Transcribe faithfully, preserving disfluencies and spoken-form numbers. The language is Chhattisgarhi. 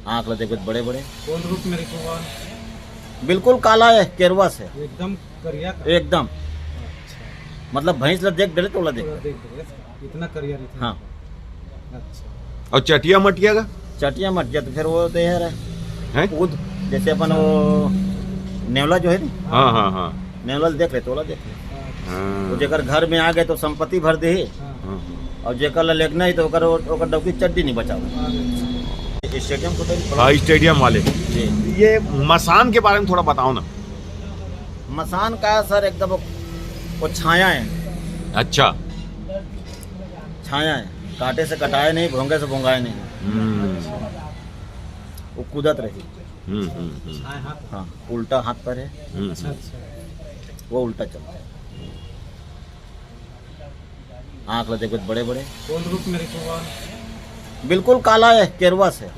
आँख ला देखबे त बड़े बड़े। कौन रूप में रिपुआ? बिल्कुल काला है, केरवा से। एकदम करिया का? एकदम। अच्छा। मतलब भैंस ला देख डरे तो ओला देख। पूरा देख डरे। इतना करिया रहता है। हाँ। अच्छा। और चटिया मटिया का? चटिया मटिया तो फिर वो तो है हैं? कूद, जैसे अपन वो नेवला जो है ना, हाँ, हाँ, हाँ। नेवला देख ले तो ओला देख ले। हाँ। वो जेकर घर में आ गए तो संपत्ति भर दे। हाँ। हाँ। और जेकर ला लेगना ही तो ओकर ओकर डौकी चड्डी नहीं बचावे। स्टेडियम को तो हाँ, स्टेडियम वाले। जी। ये मसान के बारे में थोड़ा बताओ ना। मसान का सर एकदम वो, वो छाया है। अच्छा। छाया है, कांटे से कटाए नहीं, भोंगे से भोंगाए नहीं। हम्म। वो कूदत रही। हम्म, हम्म, हम्म, हाँ, हाँ। हाँ, उल्टा हाथ पर है, हम्म। अच्छा, अच्छा। वो उल्टा चलता है। आँख ला देखबे त बड़े बड़े। कौन रूप में रिपुआ? बिल्कुल काला है, केरवा से।